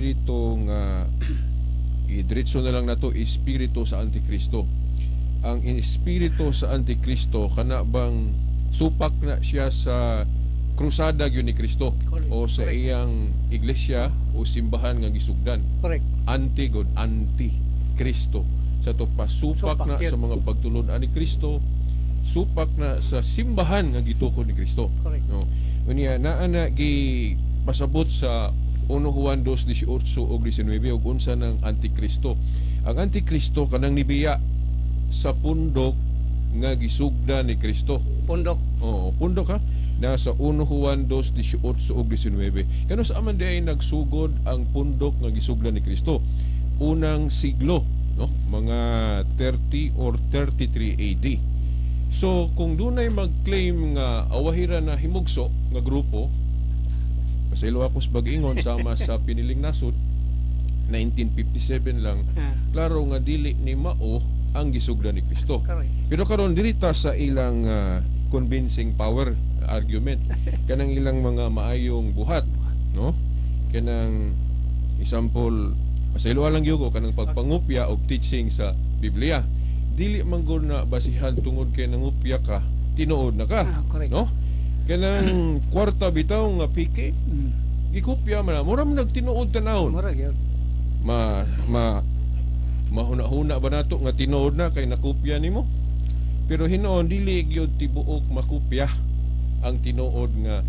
Espiritu nga, idiretso na lang nato, espiritu sa Antikristo. Ang espiritu sa Antikristo, kana bang supak na siya sa krusada gyud ni Kristo o sa iyang iglesia o simbahan nga gisugdan. Anti god, anti Kristo. Sa to pasupak Supak na yun. Sa mga pagtulon-an ni Kristo, supak na sa simbahan nga gitukod ni Kristo. No. Unya naa na gi pasabot sa 1 Juan 2:18 ug 19 ug unsa ng Antikristo. Ang Antikristo kanang nibiya sa pundok nga gisugda ni Kristo. Pundok. Oo, pundok ha. Nasa 1 Juan 2:18 ug 19. Kano sa aman di ay nagsugod ang pundok nga gisugda ni Kristo? Unang siglo, no? Mga 30 or 33 AD. So kung dunay mag-claim nga awahira na himugso nga grupo, pasaylo ako sa bag-ingon sama sa piniling nasod, 1957 lang, klaro nga dili ni mao ang gisugda ni Kristo. Pero karon diri ta sa ilang convincing power argument, kanang ilang mga maayong buhat, no? Kanang example, pasaylo lang gyud ko, kanang pagpangupya og teaching sa Biblia. Dili man gud na basihan tungod kay nangupya ka, tinuod na ka, no? Kanang kwarta bitaw nga piki, gikopya man na, mura man nagtinuod tanawon. Mura gyud. Ma ma mahuna-huna ba nato nga tinuod na kay nakopya nimo? Pero hinuon dili gyud tibuok makopya ang tinuod nga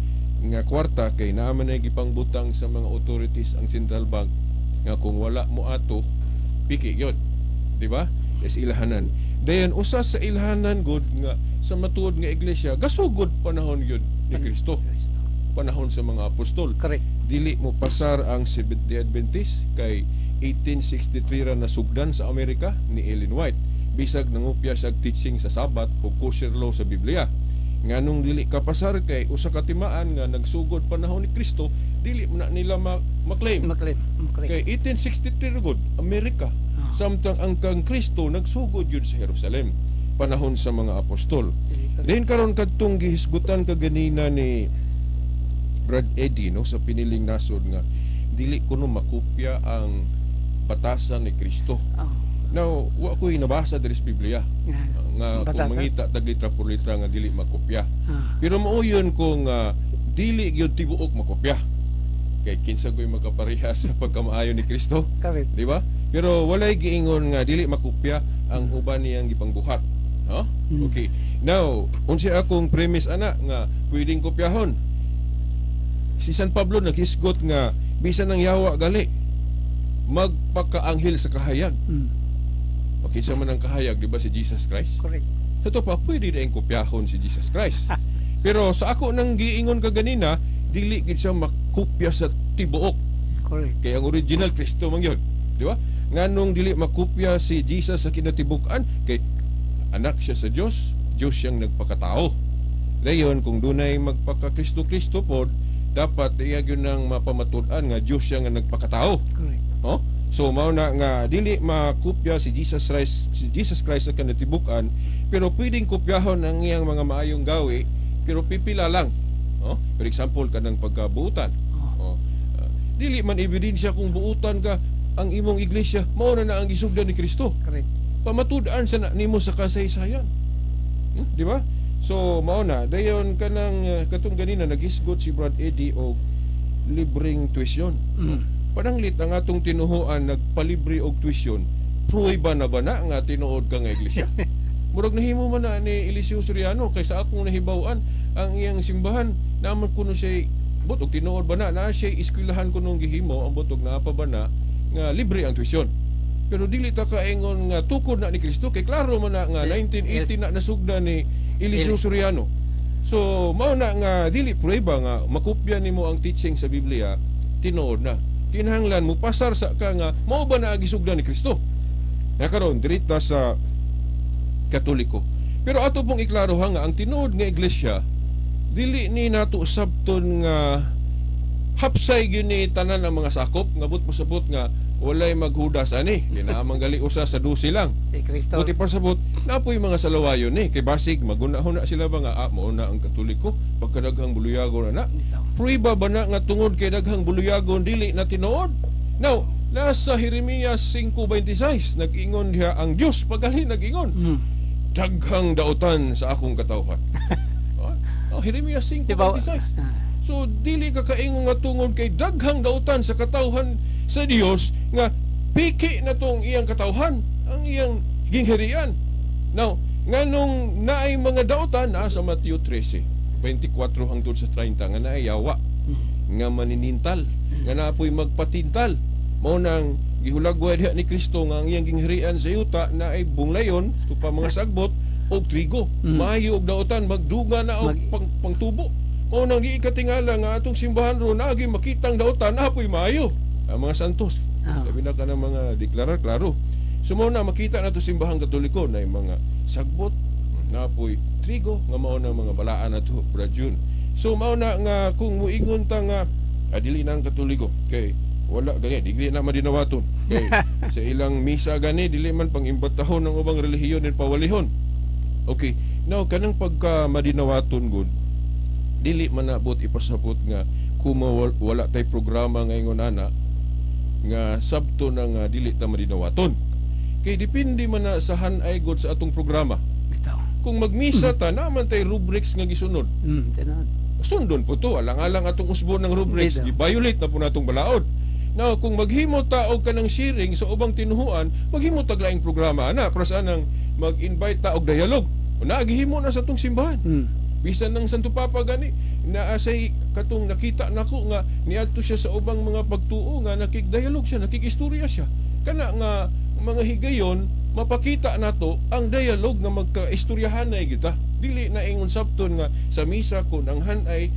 nga kwarta kay naa man ay gipangbutang sa mga authorities, ang central bank, nga kung wala mo ato, piki gyud, di ba? Is ilhanan. Dayon usa sa ilhanan gud nga sa matuod nga iglesia gasugod panahon gyud ni Kristo, panahon sa mga apostol. Dili mo pasar ang Seventh-day Adventist kay 1863 ra nasugdan sa Amerika ni Ellen White. Bisag nangupya siya teaching sa Sabat o kosher law sa Biblia. Nganong dili ka pasar? Kay usa ka timaan nga nagsugod panahon ni Kristo, dili man na nila ma-claim. Ma-claim. Ma-claim. Kay 1863 ra gud Amerika. Samtang ang kang Kristo nagsugod yun sa Jerusalem panahon sa mga apostol. Then karon kadtong gihisgutan ka ganina ni Brad Eddie, no, sa piniling nasod nga dili kuno makopya ang batasan ni Kristo. Now, wa ko'y nabasa diri sa Biblia nga kung Batasan? Mangita tag litra por litra nga dili makopya. Pero mao yun kung dili gyud tibuok makopya. Kay kinsa ko'y makaparehas sa pagkamaayo ni Kristo, di ba? Pero walay giingon nga dili makopya ang uban niyang gipangbuhat. No? Okay. Now, unsa akong premise ana nga pwedeng kopyahon? Si San Pablo naghisgot nga bisan ang yawa gali magpakaanghel sa kahayag. Okay, sa man ang kahayag, di ba si Jesus Christ? Correct. Sa to pa, pwede na kopyahon si Jesus Christ. Pero sa ako nang giingon kaganina, dili gid siya makopya sa tibuok. Kay ang original Kristo man yun. Di ba? Nganong dili makopya si Jesus sa kinatibuk-an? Kay anak siya sa Dios, Dios siyang nagpakatao. Dayon kung dunay magpaka Kristo-Kristo pod, dapat iya gyud nang mapamatud-an nga Dios siya nga nagpakatao. Oh? So mao na nga dili makopya si Jesus Christ sa kinatibuk-an, pero pwedeng kopyahon ang iyang mga maayong gawi, pero pipila lang. Oh? For example, kanang pagkabuutan. Oh. Dili man ebidensya kung buutan ka ang imong iglesia, mao na na ang gisugdan ni Kristo. Pamatud-an sa na nimo sa kasaysayan. Di ba? So mao na dayon kanang katong ganina naghisgot si Brad Eddie og libreng tuition. Pananglit ang atong tinuhuan nagpalibre og tuition, pruweba na ba na nga tinuod ka nga iglesia? Murag nahimo man na ni Eliseo Soriano kay sa akong nahibaw-an ang iyang simbahan naman kuno siya but og tinuod ba na na siya eskwelahan kunong gihimo ang butog naa pa ba na nga libre ang tuition. Pero dili ta kaingon nga tukod na ni Kristo kay klaro man na nga 1980 na nasugda ni Eliseo Soriano. So mao na nga dili pruweba nga makopya nimo ang teaching sa Biblia, tinuod na. Kinahanglan mo pasar sa ka nga mao ba na ang gisugdan ni Kristo. Na karon diri ta sa Katoliko. Pero ato pong iklaro ha nga ang tinuod nga iglesia dili ni nato sabton nga hapsay gyud ni tanan ang mga sakop nga but pasabot nga walay maghudas ani kinaamang gali usa sa 12 lang. Si Kristo. Buti pasabot napoy mga salawayon ni kay basig maguna-huna sila ba nga mao na ang Katoliko pagkadaghang buluyagon na na. Bitaw. Pruiba ba na nga tungod kay daghang buluyagon dili na tinuod? Now, nasa Jeremias 5:26, nag-ingon diha ang Dios, pagali nag-ingon, "Daghang dautan sa akong katawhan." Oh, Jeremias 5:26. Diba? So dili ka kaingon nga tungod kay daghang dautan sa katawhan sa Dios nga piki na tong iyang katawhan, ang iyang gingharian. Now, nganong naay mga dautan, naa sa Mateo 13:24 hangtod sa 30 nga naay yawa nga maninintal, nga napoy magpatintal. Mao nang gihulagway diha ni Kristo nga ang iyang gingharian sa yuta na ay bunglayon, tupa mga sagbot og trigo. Maayo og dautan, magduga na og pangtubo. Mao nang di ikatingala nga atong simbahan ron naagi makitang dautan, apoy maayo. Ang mga santos. Labi na ka ng mga deklarar, klaro. So mao na makita nato simbahang Katoliko na mga sagbot, napoy trigo nga mao na mga balaan nato, Brad Jun. So mao na nga kung muingon ta nga dili na ang Katoliko kay wala gani, dili na madinawaton kay sa ilang misa gani dili man pang-imbatahon ng ubang relihiyon din pawalihon. Okay. Now, kanang pagka madinawaton gud, dili man nabot ipasabot nga kung wala tay programa nga ingon ana nga sabto na nga dili ta madinawaton. Kay depende man na sa hanay god sa atong programa. Bitaw. Kung magmisa ta, naman tay rubrics nga gisunod. Tinuod. Sundon po to, alang-alang atong usbon ng rubrics, Bitaw. gi-violate na po natong balaod. Now, kung maghimo ta og kanang sharing sa ubang tinuhuan, maghimo tag laing programa ana para sa anang mag-invite ta og dialogue. Naghimo na sa atong simbahan. Bisan ng Santo Papa gani naasay katong nakita nako nga niadto siya sa ubang mga pagtuo nga nakig-dialogue siya, nakig-istorya siya. Kana nga mga higayon mapakita nato ang dialogue nga magkaistoryahanay kita. Dili na ingon sabton nga sa misa kun ang hanay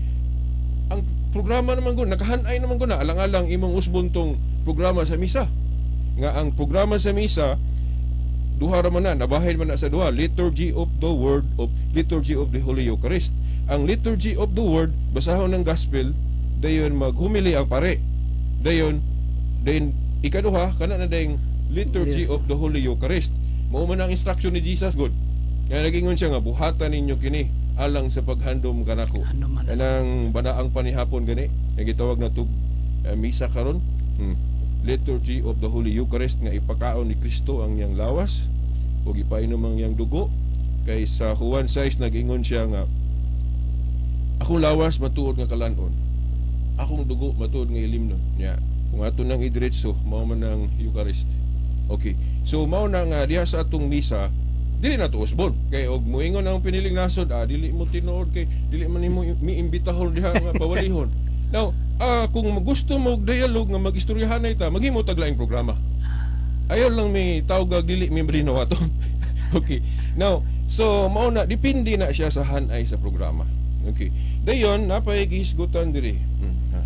ang programa naman gud, nakahanay naman gud na alang-alang imong usbon tong programa sa misa. Nga ang programa sa misa duha ra man na, nabahin man na sa duha, Liturgy of the Word of Liturgy of the Holy Eucharist. Ang Liturgy of the Word, basahon ng Gospel, dayon maghumili ang pare. Dayon dayon ikaduha kana na dayong Liturgy of the Holy Eucharist. Mao man ang instruction ni Jesus gud. Kaya nagingon siya nga buhatan ninyo kini alang sa paghandom kanako. Handom man. Kanang banaang panihapon gani nga gitawag na tug misa karon. Liturgy of the Holy Eucharist nga ipakaon ni Kristo ang iyang lawas ug ipainom ang iyang dugo, kay sa Juan 6 nag-ingon siya nga akong lawas matuod nga kalan-on, akong dugo matuod nga ilimnon nya. Kung ato nang idiretso, mao man ang Eucharist. Okay, so mao na nga diha sa atong misa dili na to usbon kay og moingon ang piniling nasod, dili mo tinuod kay dili man nimo miimbitahon diha nga pawalihon. Now, kung gusto mo og dialogue nga magistoryahanay ta, maghimo tag laing programa. Ayaw lang mi tawag dili mi madinawaton. Okay. Now, so mao na depende na siya sa hanay sa programa. Okay. Dayon napay gihisgutan diri. Ha.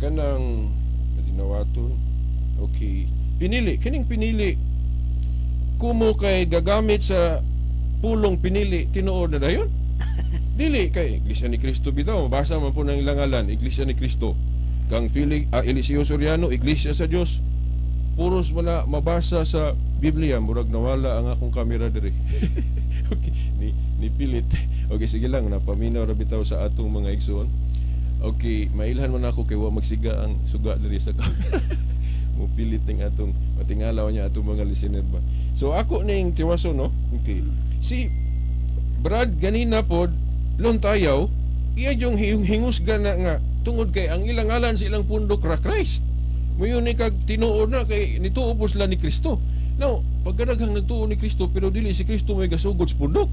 Kanang madinawaton. Okay. Pinili, kining pinili kumo kay gagamit sa pulong pinili, tinuod na dayon? Dili kay Iglesia ni Cristo bitaw, mabasa man po ng ilang ngalan, Iglesia ni Cristo. Kang Pili Eliseo Soriano, Iglesia sa Dios. Puros man na mabasa sa Biblia, murag nawala ang akong kamera diri. Okay, ni pilit. Okay, sige lang, napaminaw ra bitaw sa atong mga igsoon. Okay, mailhan man ako kay wa magsiga ang suga diri sa kamera. Mupilit ning atong matingalaw niya atong mga listener ba. So ako ning tiwaso, no. Okay. Si Brad ganina pod Lontayaw, iya yung hingusgan na nga tungod kay ang ilang ngalan sa ilang pundok ra Christ. Muyon ni kag tinuod na kay nituo po sila ni Kristo. Now, pagkadaghang nagtuo ni Kristo pero dili si Kristo may gasugod sa pundok.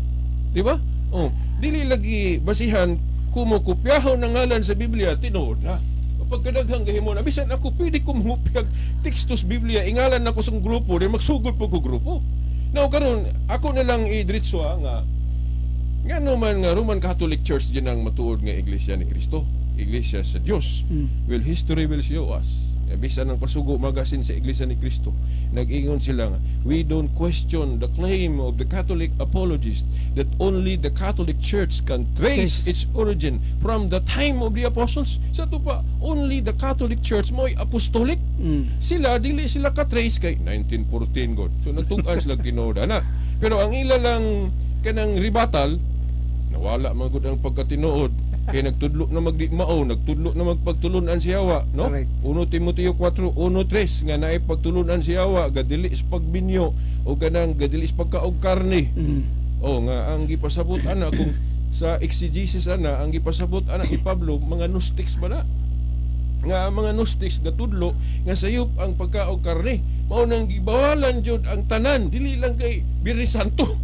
Di ba? Oh, dili lagi basihan kumukopyahon ng ngalan sa Biblia, tinuod na. Pagkadaghang gahimo na, bisan ako pwede ko mangopyag teksto sa Biblia, ingalan nako sa grupo, di magsugod po ko grupo. Now karon ako na lang idritso nga ngano man nga Roman Catholic Church din ang matuod nga Iglesia ni Kristo, Iglesia sa Dios. Well, history will show us. Bisan ang Pasugo Magazine sa Iglesia ni Kristo, nag-ingon sila nga, "We don't question the claim of the Catholic apologist that only the Catholic Church can trace its origin from the time of the apostles." Sa ato pa, only the Catholic Church mo'y apostolic. Sila, dili sila ka-trace kay 1914 god. So natug-an sila Ginoo na. Pero ang ila lang kanang rebuttal, nawala man gud ang pagkatinuod. Kay nagtudlo na magdi mao, nagtudlo na magpagtulunan si Yawa, no? Correct. 1 Timoteo 4:1-3 nga naay pagtulunan si Yawa, gadili sa pagbinyo o kanang gadili sa pagkaog karne. Oh, nga ang gipasabot ana kung sa exegesis ana, ang gipasabot ana ni Pablo, mga Gnostics ba na? Nga ang mga Gnostics gatudlo nga sayop ang pagkaog karne. Mao nang gibawalan jud ang tanan, dili lang kay Biyernes Santo.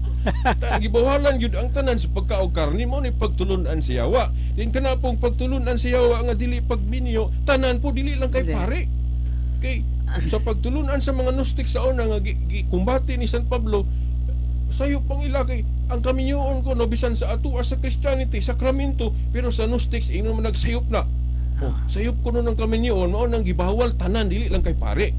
Gibawalan jud ang tanan sa pagkaog karne, mao ni pagtulun-an si Yawa. Din kana pong pagtulun-an si Yawa nga dili pagbinyo, tanan po, dili lang kay Hindi. Pare. Kay sa pagtulunan sa mga Gnostic sa una nga gikumbate ni San Pablo, sayo pang ila kay ang kaminyoon ko no, bisan sa atua sa Christianity sakramento, pero sa Gnostics ingnon man nagsayop na. Oh, sayop kuno ng kaminyoon, mao nang gibawal tanan, dili lang kay pare.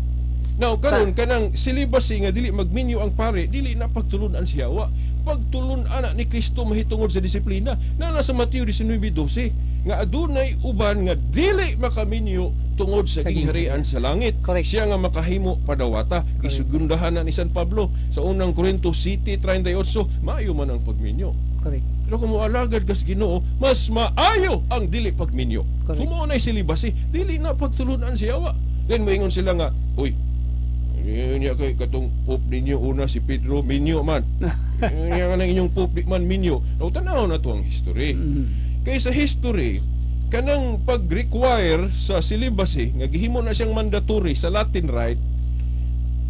Now karon, kanang celibacy nga dili magminyo ang pare, dili na pagtulunan si Yawa. Pagtulun-an na ni Kristo mahitungod sa disiplina na nasa Mateo 19:12 nga adunay uban nga dili makaminyo tungod sa Sa gingharian sa langit. Correct. Siya nga makahimo padawata. Gisugundahan na ni San Pablo sa unang Korinto 7:38, maayo man ang pagminyo. Correct. Pero kung moalagad kas Ginoo, mas maayo ang dili pagminyo. Correct. So mao na celibacy, dili na pagtulunan si Yawa. Then moingon sila nga, "Uy, niya kay katong pope ninyo una si Pedro minyo man. Niya nga nang inyong pope di man minyo." Now tanaw na to ang history. Kay sa history, kanang pag-require sa celibacy nga gihimo na siyang mandatory sa Latin Rite,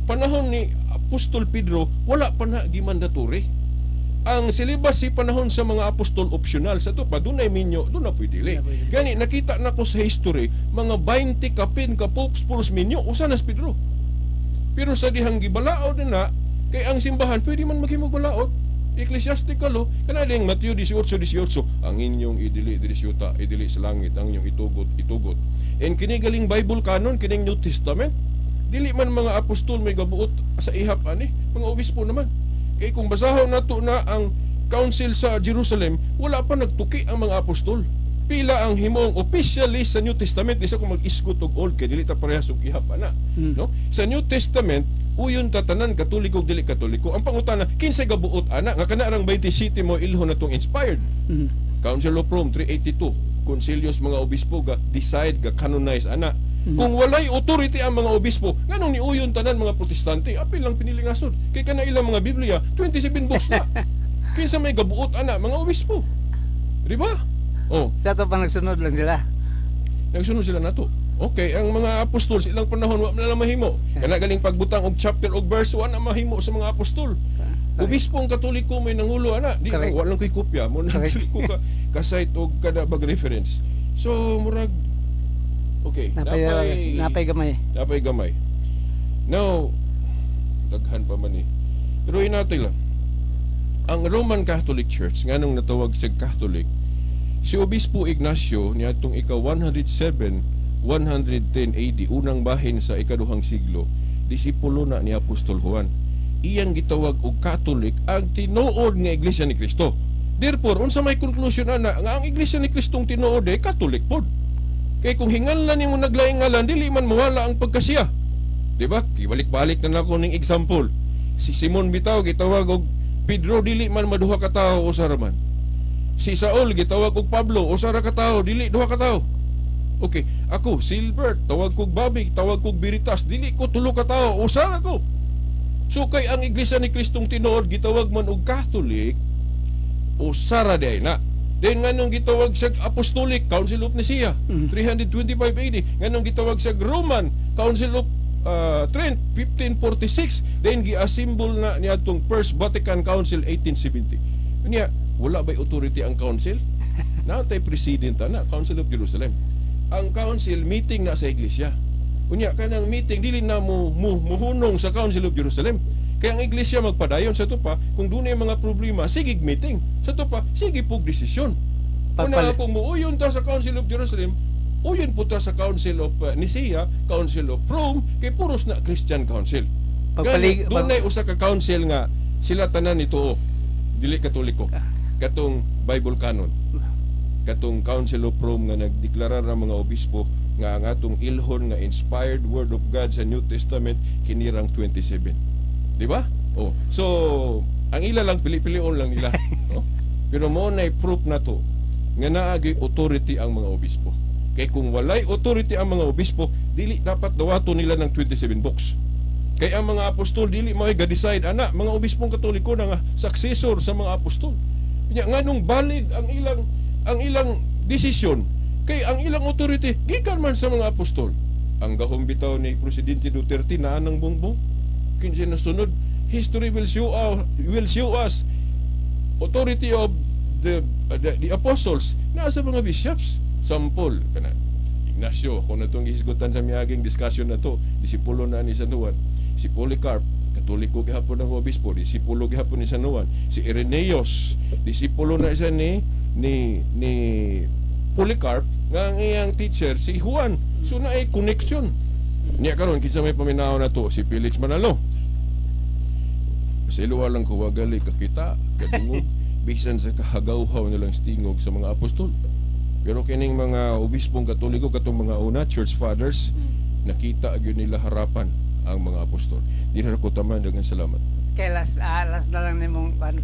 panahon ni Apostol Pedro wala pa na gimandatory. Ang celibacy panahon sa mga apostol, optional sa to pa, dunay minyo, doon na pwede dili. Na pwede. Gani nakita nako sa history, mga 20 kapin ka popes puros minyo, usa na si Pedro. Pero sa dihang gibalaod na kay ang simbahan pwede man maghimog balaod. Ecclesiastical oh. Kana ding Mateo 18:18, ang inyong idili diri sa yuta, idili sa langit, ang inyong itugot, itugot. And kini galing Bible canon, kining New Testament, dili man mga apostol may gabuot sa ihap ani, mga obispo naman. Kay kung basahon nato na ang Council sa Jerusalem, wala pa nagtuki ang mga apostol. Pila ang himong officially sa New Testament, di sa kung mag-isgot og Old kay dili ta parehas og ihap ana. No? Sa New Testament, uyon tatanan Katoliko ug dili Katoliko. Ang pangutana, kinsay gabuot ana nga kana rang 27 mo ilhon natong inspired? Council of Rome 382, konsilios mga obispo ga decide, ga canonize ana. Kung walay authority ang mga obispo, nganong niuyon tanan mga Protestante? Apil lang pinilingasod. Kay kana ilang mga Biblia, 27 books na. Kinsa may gabuot ana? Mga obispo. Di ba? Oh, Sa ato pa nagsunod lang sila. Nagsunod sila nato. Okay, ang mga apostol sa ilang panahon wa man lang mahimo. Kana galing pagbutang og chapter og verse, wa na mahimo sa mga apostol. Obispong Katoliko may nangulo ana. Di wa lang koy kopya mo na dili ko ka kasayt og kada bag reference. So murag okay, Napay, napay gamay. Napay gamay. Now, daghan pa man eh. Pero inatay lang. Ang Roman Catholic Church, nganong natawag sa Catholic, si Obispo Ignacio niadtong ika 107, 110 AD, unang bahin sa ikaduhang siglo, disipulo na ni Apostol Juan. Iyang gitawag og Catholic ang tinuod nga Iglesia ni Cristo. Therefore, unsa may conclusion ana? Nga ang Iglesia ni Kristong tinuod eh Catholic pod. Kay kung hinganlan nimo naglaing ngalan, dili man mawala ang pagkasiya. Di ba? Ibalik-balik na nako ning example. Si Simon bitaw gitawag og Pedro, dili man maduha ka tawo, usa ra man. Si Saul gitawag og Pablo, usa ra ka tawo, dili duha ka tawo. Okay, ako Silbert, tawag kog Bobby, tawag kog Veritas, dili ko tulo ka tawo, usa ra ko. So kay ang Iglesia ni Kristong tinuod gitawag man og Catholic, usa ra diay na. Then nganong gitawag sa Apostolic? Council of Nicaea, 325 AD. Nganong gitawag sa Roman? Council of Trent, 1546. Then gi-assemble na niadtong First Vatican Council 1870. Niya, wala ba'y authority ang council? Natay president na Council of Jerusalem. Ang council meeting na sa iglesia. Unya kanang meeting dili na mo muhunong sa Council of Jerusalem. Kaya ang iglesia magpadayon sa tupa, kung dunay mga problema, sige meeting. Sa tupa, sige pug desisyon. Una kung muuyon ta sa Council of Jerusalem, uyon po ta sa Council of Nicaea, Council of Rome, kay puros na Christian Council. Gani, dunay usa ka council nga sila tanan nito dili Katoliko. Katong Bible canon. Katong Council of Rome nga nagdeklarar ang mga obispo nga ang atong ilhon nga inspired word of God sa New Testament kinirang 27. Di ba? Oh. So, ang ila lang pili-pilion lang nila, no? Pero mo na proof na to. nga naagay authority ang mga obispo. Kay kung walay authority ang mga obispo, dili dapat dawato nila ng 27 books. Kay ang mga apostol dili may ga-decide ana, mga obispong Katoliko na nga successor sa mga apostol. Nya nganong valid ang ilang desisyon kay ang ilang authority gikan man sa mga apostol? Ang gahom bitaw ni Presidente Duterte naa ng Bongbong. Kinsa nasunod, history will show us authority of the apostles naa sa mga bishops. Sample kana Ignacio, kung na itong gihisgutan sa miaging discussion na to, disipulo na ni San Juan. Si Polycarp, Katoliko gihapon ang obispo, disipulo gihapon ni San Juan. Si Irenaeus, disipulo na isa ni Polycarp nga ang iyang teacher si Juan. So naay connection. Niya karon, kinsa may paminaw na to? Si Felix Manalo. Pasayloa lang ko, wa gali kakita, kadungog, bisan sa kahagawhaw nilang stingog sa mga apostol. Pero kining mga obispong Katoliko katong mga una, church fathers, nakita gyud nila harapan ang mga apostol. Diri ra ko taman, daghang salamat. Okay, last na lang nimong kan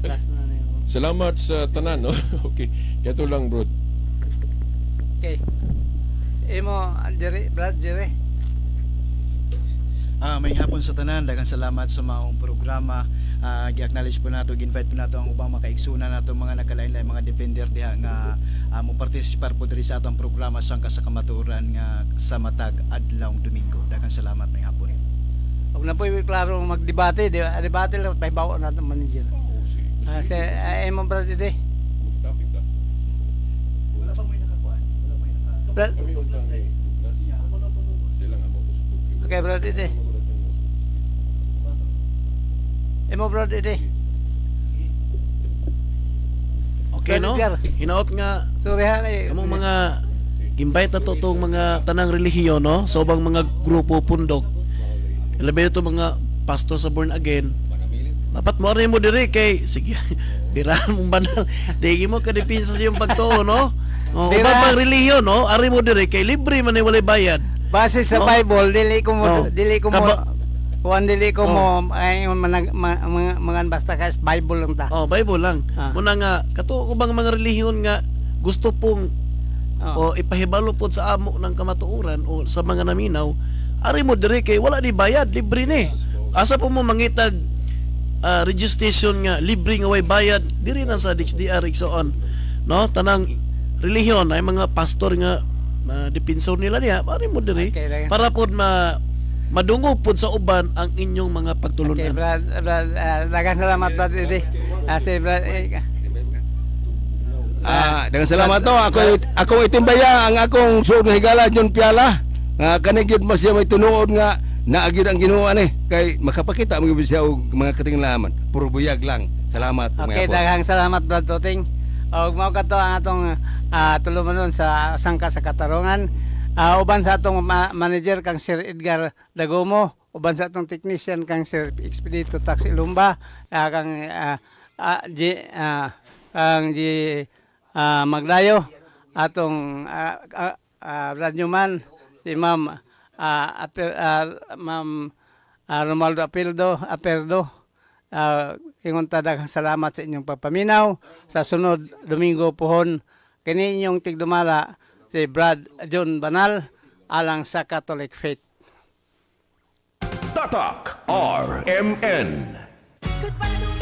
last na nimong. Salamat sa tanan, no? Okay. Kato lang, bro. Okay. Imo, Jerry, Brad Jerry. May hapon sa tanan, daghang salamat sa maong programa. Gi-acknowledge po nato, gi-invite po nato ang ubang makaigsunan nato, mga nakalain-lain mga defender diha nga mo participar po diri sa atong programa Sangka sa Kamatuoran nga sa matag adlaw Domingo. Daghang salamat, may hapon. Huwag na po klaro magdebate, di ba? Debate lang pahibaw nato manager. Oh, sige. Si imo, Brad Ide. Topic ta. Wala pa may nakakuan. Wala pa may naka. Brad, Kami untang ni Douglas. Sila nga mo. Okay, Brad Ide. Imo, Brad Ide. Okay, no? Brad Edgar. Hinaot nga Sorry ha. Eh. kamong mga invite na to tong mga tanang relihiyon, no, sa ubang mga grupo pundok. Labi na to mga pastor sa born again. Dapat mo rin mo diri kay sige birahan mong banal. Di mo ka depensa sa iyong pagtuo, no? Oh, Bira. uban pang relihiyon, no? Ari mo diri kay libre man ni, walay bayad. Base sa No? Bible, dili ko mo dili ko mo kuan, dili ko mo ay manag, mga basta ka Bible lang ta. Oh, Bible lang. Muna nga kato ubang mga relihiyon nga gusto pong o ipahibalo pod sa amo ng kamatuoran o sa mga naminaw, ari mo diri kay wala ni bayad, libre ni. Asa po mo mangitag registration nga libre nga way bayad? Diri na sa DXDR on, no? Tanang relihiyon ay mga pastor nga uh, nila niya, ari mo diri Okay, para pod ma madungog pod sa uban ang inyong mga pagtulunan. Okay, Brad, daghang salamat, Brad Eddie. Si Brad Dengan salamat to ako akong itimbaya ang akong suod nga higala John Piala nga kani gyud mo siya may tinuod nga naa gyud ang Ginoo ani kay makapakita mo gyud siya og mga katingalaman, puro buyag lang. Salamat. Okay, mga daghang salamat, Brad Toting. Og mao kato ang atong tulumanon sa Sangka sa Katarungan. Uban sa atong manager kang Sir Edgar Dagomo, uban sa atong technician kang Sir Expedito Taxi Lumba, kang G Magdayo, atong Brad Newman, si Ma'am Romaldo Apildo, ingon ta daghang salamat sa inyong pagpaminaw. Sa sunod Domingo pohon, kini inyong tigdumala si Brad John Banal alang sa Catholic Faith. Tatak RMN. Goodbye.